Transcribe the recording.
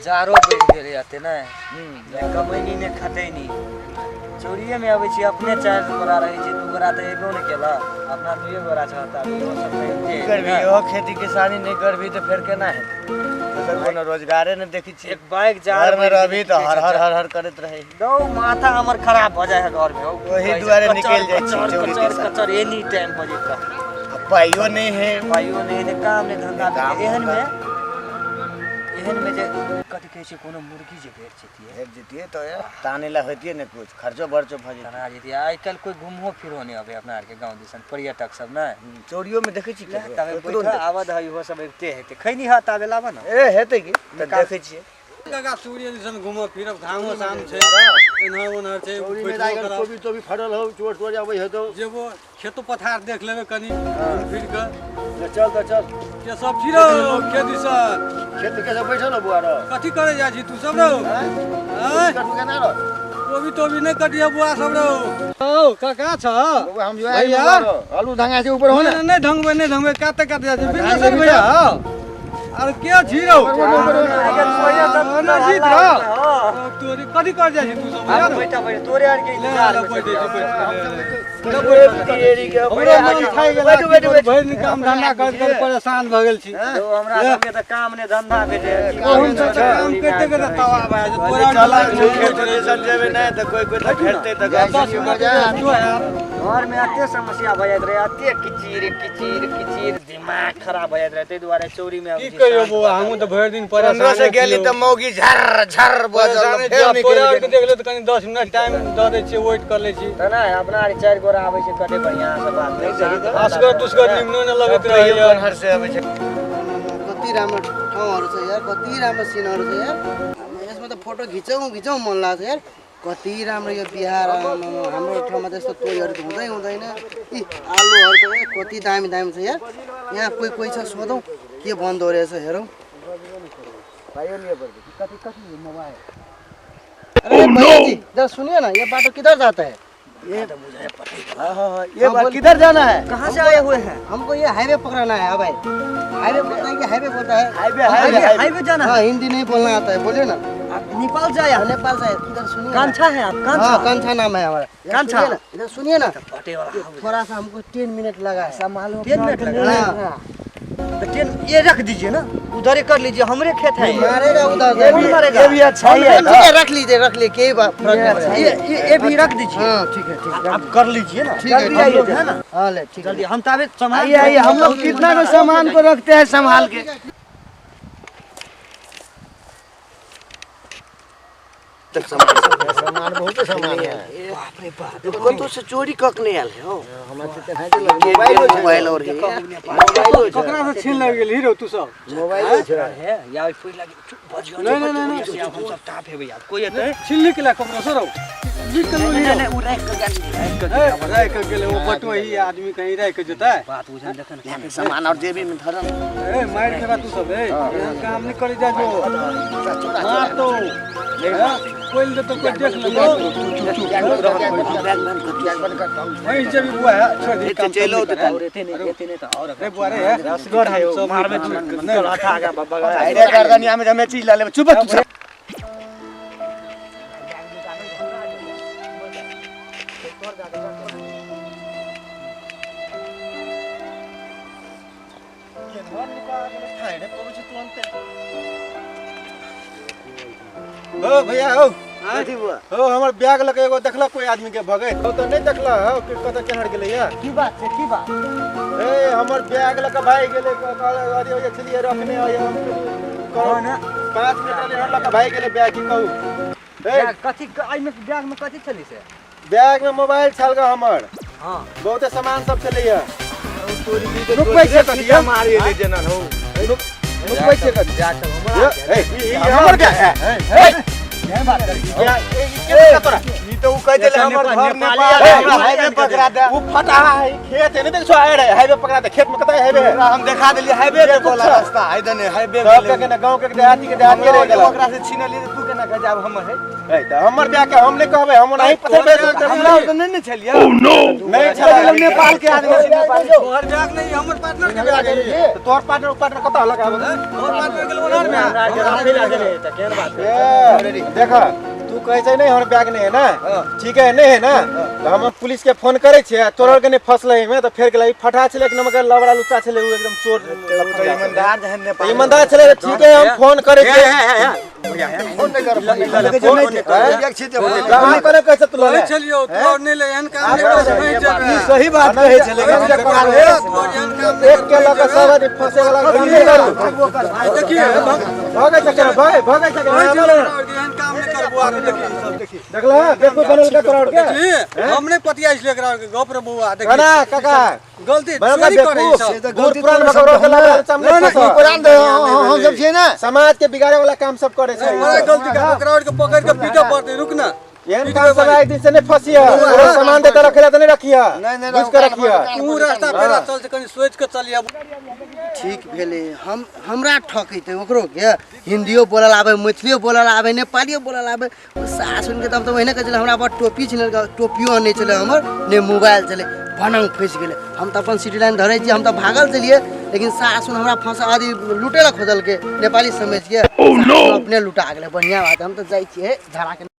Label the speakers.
Speaker 1: जाड़ो बढ़ि गेलै एते नहि, ने कमैनी ने खटैनी। चोरिएमे अबै छी, अपने चारि गोरा रहै छी, दू गोरा तऽ एबो नहि केलक, अपना दुइए गोरा छह तऽ आब इहो सब तऽ अबिते
Speaker 2: की करबी, इहो खेती किसानी नहि करबी तऽ फेर केना हेतै? दोसर कोनो रोजगारे नहि देखै छियै।
Speaker 1: एक बाइक जाड़
Speaker 2: घरमे रहबी तऽ हर हर हर हर करैत रहै।
Speaker 1: दौ माथा हमर खराब भऽ जाइ है घरमे हौ।
Speaker 2: ओही दुआरे निकलि जाइ छी चोरी
Speaker 1: कचर
Speaker 2: दिसन।
Speaker 1: कचर एनी टाइम बजैत रहै।
Speaker 2: आ पाइयो नहि है।
Speaker 1: पाइयो नहि है, काम नहि धंधा।
Speaker 2: काम
Speaker 1: एहन मे एहन मे जे कथी कहै छै, कोनो मुर्गी जे भेट जैतियै।
Speaker 2: भेट जैतियै तऽ ताने ला होइतियै ने, कुछ खर्चो बर्चो भऽ जैतियै।
Speaker 1: तना जैतियै। आइ काल्हि कोइ घुमहो फिरहो नहि अबै अपना आरके गाँव दिसन, पर्यटक सब नहि।
Speaker 2: चोरियोमे देखै छी।
Speaker 1: ले, ताबे बैठऽ, आबऽ दहऽ, इहो सब अबिते हेतै। खैनी हऽ ताबे लाबऽ ने।
Speaker 2: ए हेतै की तऽ देखै छियै।
Speaker 3: काका, सूर्य दिसन घूमब फिरब, घामो शाम छै, एन्हर ओन्हर छै। बैठबो करब।
Speaker 4: कोबी तोबी फड़ल हौ, चोर तोर अबै हेतौ।
Speaker 3: जेबो खेतो पथार देख लेबै कनि घूमि फिर कऽ।
Speaker 4: ले चल तऽ चल।
Speaker 3: के सब छी रौ खेत दिसन?
Speaker 4: खेत के सब बैठल हौ बुआ रौ।
Speaker 3: कथी करे जाइ छी तू सब रौ? आँय?
Speaker 4: कटू केना रौ?
Speaker 3: कोबी तोबी नहि कटिहे बुआ सब रौ। हौ काका छ?
Speaker 4: बौआ, हम जो
Speaker 3: भैया?
Speaker 4: आलू धंगा छै ऊपर हो ने।
Speaker 3: नहि नहि ढंगबै, नहि ढंगबै, काते काते जाइ छी। बिजनेस भैया, अरे के छी रौ? जीत रौ तोरी, कथी कर जाइ छी तू सब भैया रौ?
Speaker 1: बैठा बैठा, तोरे आरके
Speaker 3: ले,
Speaker 1: इंतजार
Speaker 3: ले,
Speaker 1: मे
Speaker 3: बैठे छी, बैठ,
Speaker 1: छलियै।
Speaker 3: ले, हमरो मन खाइ गेल।
Speaker 2: बैठू, बैठू, बैठू।
Speaker 3: भरि दिन काम धंधा करैत करैत परेशान भऽ गेल छी।
Speaker 1: यौ, हमरा सबके तऽ काम ने धंधा भेटे।
Speaker 3: गहुम सब तऽ काम करिते करिते तबाह भए जाइ तोरा।
Speaker 2: चला, खेत दिसन जेबै नहि तऽ कोइ कोइ तऽ भेटतै तऽ
Speaker 3: 10 मिनट जो यार।
Speaker 1: घर में एते समस्या भऽ जाइत रहै, एते किचिर किचिर किचिर, दिमाग खराब भऽ जाइत रहै, ताहि दुआरे चोरी मे
Speaker 3: की कहियो बौआ, हमहूँ तऽ भरि दिन परेशान
Speaker 2: 15 से गेली तऽ मौगी झर झर बजल, फेर निकलि
Speaker 3: तोरा आरके
Speaker 2: गेली।
Speaker 3: देख ले तऽ कनि 10 मिनट टाइम दऽ दै छियै, वेट कर लै छी।
Speaker 1: तऽ नहि, अपना आर चारि गोरा आबै छै, कते बढ़िआँ से बात करै छै।
Speaker 3: असगर दुसगर निम्नो नहि लगैत
Speaker 2: कहियो
Speaker 3: रहैया।
Speaker 2: कोनहर से अबै छै।
Speaker 5: कति राम्रो ठाउँहरू छ यार, कति राम्रो सिनहरू छ यार। आमा, यसमा त फोटो खिचौँ खिचौँ मन लाग्छ यार। कति राम्रो यो बिहार। आमामा, हाम्रो ठाउँमा त यस्तो तोरीहरू त हुँदै हुँदैन। यी आलुहरू त ए, कति दामी दामी छ यार। यहाँ कोही कोही छ, सोधौँ के बन्दो रहेछ, हेरौँ। अरे भैया जी, जरा सुनिए ना, ये बाटो किधर जाता है?
Speaker 2: ये हाँ, ये बात किधर जाना है?
Speaker 1: कहाँ से आए हुए हैं?
Speaker 5: हमको ये हाईवे पकड़ाना है। अब हाईवे बोलता है कि हाईवे बोलता है?
Speaker 2: Highway, highway.
Speaker 1: हाईवे जाना
Speaker 5: हाँ, हिंदी नहीं बोलना आता है, बोलिए ना।
Speaker 1: आप नेपाल जाए?
Speaker 5: हाँ, नेपाल से आए। इधर सुनिए ना।
Speaker 1: कांछा है आप? कांछा।
Speaker 5: हाँ, कांछा नाम है हमारा। इधर
Speaker 1: कांछा।
Speaker 5: सुनिए ना, इधर सुनिए ना।
Speaker 1: फटे वाला।
Speaker 5: थोड़ा सा हमको 10 मिनट लगा है।
Speaker 1: 10 मिनट लगा है?
Speaker 5: हाँ।
Speaker 1: तो 10 ये रख दीजिए ना, उधर ही कर लीजिए, हमरे खेत है ये।
Speaker 5: मारेगा उधर से।
Speaker 1: कौन मारेगा?
Speaker 2: ये भी अच्छा ही है।
Speaker 5: ठीक है, रख लीजिए, रख लीजिए, कोई बात फर्क नहीं पड़ेगा।
Speaker 1: ये भी रख दीजिए।
Speaker 5: हाँ, ठीक है, ठीक है।
Speaker 1: आप कर लीजिए ना।
Speaker 5: ठीक है,
Speaker 1: जल्दी
Speaker 5: ठीक
Speaker 1: आइए
Speaker 5: है।
Speaker 1: है ना।
Speaker 5: हाँ, ले, ठीक है।
Speaker 1: जल्दी, हम ताबे संभाल।
Speaker 2: आइए आइए, हम लोग कितना को सामान को रखते हैं संभाल के। सामान बहुत सामान है।
Speaker 1: बाप रे बाप।
Speaker 5: कतौ से चोरी कक नहीं आयल है हो?
Speaker 2: मोबाइल।
Speaker 5: मोबाइल और है।
Speaker 3: ककरा से छीन लग गेल हीरो तू सब?
Speaker 2: मोबाइल छै।
Speaker 1: है या फिर लगी, चुप बजियो।
Speaker 3: नहीं, नहीं, नहीं, नहीं।
Speaker 1: हम सब टाप हेबै आब, कोई एतै?
Speaker 3: छीन ली के ककरो से रौ, लिख के लो हीरो।
Speaker 1: नहीं, उ राख के गेल, राख के।
Speaker 3: ए, राखि के गेलै ओ बटुआ, ही आदमी कहीं राखि के जेतै?
Speaker 1: बात बुझल देखन।
Speaker 5: सामान और जेबी में धरल।
Speaker 3: ए, मारि खेबा तू सब। ए, एहन काम नहि करी जा, जो मार तो कोई दे तो कोई देख लेबो। वहीं जेबी बुआ है, छोड़ दे काम।
Speaker 5: चलो।
Speaker 3: सब नहीं
Speaker 1: और एते नहीं, एते नहीं तो और
Speaker 3: रे बुआ रे,
Speaker 2: रसगर है
Speaker 3: सब
Speaker 2: मारबे।
Speaker 3: नहीं।
Speaker 2: हाथ आगा बगा अरे गर्दनिया में हमें चीज ला लेबे, चुप तू।
Speaker 3: हो भैया हो।
Speaker 2: कथी बुआ?
Speaker 3: हो, हमर बैग लके एगो देखलक कोई आदमी के भगैत हो? तऽ नहि देखलक हो कि कतऽ केनहर गेलै या?
Speaker 1: की बात छै, की बात?
Speaker 3: ए, हमर बैग लके भागि गेलै। कहल अरे ओए छलियै रखने होय, हम
Speaker 1: कौन है?
Speaker 3: 5 मिनट रहलै, हमर लके भागि गेलै बैग, की कहू ए।
Speaker 1: बैग कथी एहिमे, बैग में कथी छलै से?
Speaker 3: बैग में मोबाइल छल ग हमर। बहुते सामान सब छलैया। रुकबै छै कथी यौ?
Speaker 2: मारि एलै जेना हो।
Speaker 3: रुकबै छै कथी?
Speaker 1: जा चल हमरा।
Speaker 3: ए, ई हमर बैग है। ए, बैग, ए, ई के देलका तोरा?
Speaker 2: ई तऽ उ कहि देले हमर घर
Speaker 1: नेपाली
Speaker 2: नेपाल
Speaker 3: है,
Speaker 2: है, हमरा हाईवे पकड़ा दे।
Speaker 3: उ फटाहा है, खेत है, नहीं देखछो आए रहे हाईवे पकड़ा दे, खेत में कतऽ हाईवे है?
Speaker 2: ओकरा हम देखा देलियै हाईवे के
Speaker 3: बेवकूफ
Speaker 2: वाला
Speaker 3: छौ।
Speaker 2: रास्ता है, दने हाईवे।
Speaker 3: सब के ने गांव के देहाती के देहाती रह गेल।
Speaker 2: ओकरा से छीनलियै तऽ तू केना कहै छै आब हमर है।
Speaker 6: ए, तऽ हमर ब्याह के हम नहि कहबै, हम ओनाही पत्थर बेच देबै।
Speaker 2: हमरा तऽ नहि ने छलियै।
Speaker 6: नहि छलै।
Speaker 2: नेपाल के आदमी छै, नेपाल के।
Speaker 3: तोहर बैग नहीं, हमर पार्टनर के बैग है।
Speaker 6: तऽ तोहर पार्टनर पार्टनर कतऽ लगाबऽ?
Speaker 3: तोहर पार्टनर के ओनर में।
Speaker 1: हमरा के राखै ला गेलै तऽ केहन बात है?
Speaker 6: ए, देख, तू कहै छै नहि हमर बैग नहि है ना, ठीक है, नहि है ना, तऽ हम पुलिस के फोन करै छियै। तोहर के नहि फसलै एहिमे तऽ फेर गेलै। ई फटा छलै, एक नंबर के लबड़ा लुच्चा छलै उ, एकदम चोर।
Speaker 2: ईमानदार जहन नेपाल
Speaker 6: ईमानदार छलै तऽ ठीक है, हम फोन करै छियै।
Speaker 4: फोन नहि कर, फोन नहि कर। एक छी तऽ
Speaker 6: हम कोना कहै छै तू लऽ ले।
Speaker 3: कहै छलियौ तोहर नहि ले, एहन काम नहि कर, फँसि जेबै।
Speaker 2: सही बात कहै छलै।
Speaker 3: तोहर एहन काम नहि
Speaker 6: एक के लऽ कऽ सब आदमी फंसे वाला काम नहि करू।
Speaker 3: देखिए।
Speaker 6: भगै छै केना, भाइ भगै छै
Speaker 3: कहै
Speaker 6: केना?
Speaker 3: छलियौ एहन काम नहि कर बौआ के, देखी सब देखी।
Speaker 6: देखला बेवकूफ बनल के तोरा के।
Speaker 3: देखी, हम नहि पतियाइ छलियै एकरा आरके गप रे बौआ, देखी।
Speaker 6: कना काका
Speaker 3: गलती
Speaker 6: बनल
Speaker 3: चोरी करै
Speaker 6: बेवकूफ
Speaker 3: सब।
Speaker 6: बूढ़ पुरान बकरो के लबड़ा लुच्चा में नहि फंसऽ।
Speaker 4: पुरान हम सब छियै ने।
Speaker 6: समाज के बिगाड़े वाला काम सब करे छै।
Speaker 3: बड़ा गलती कर, ओकरा आरके पकड़ि के पीटऽ पड़तै, रुक ना।
Speaker 6: एहन काम सब एक दिन से नहीं फंसिया। सामान देता रखे तो नहीं रखिया,
Speaker 4: नहीं, नहीं,
Speaker 6: बुझ के रखिया।
Speaker 3: तू रास्ता पेरा चल, कनि सोचि के चलिया।
Speaker 5: ठीक भेलै। हम हमरा ठकैतै ओकरो के हिन्दियो बोलल आबै, मैथिलियो बोलल आबै, नेपालियो बोलल आबै। सास सुनि के तब तऽ ओहिने कहै छलै। हमरा बड़ टोपी छलै, टोपियो नहि छलै हमर, ने मोबाइल छलै। भनंग फँसि गेलै। हम तऽ अपन सिटी लाइन धरै छी, हम तऽ भागल छलियै, लेकिन सास सुन हमरा फँसा अथी लूटै लए खोजलकै नेपाली समझिके, अपने लुटा गेलै। बढ़िआँ बात, हम तऽ जाइ छियै झड़ाके।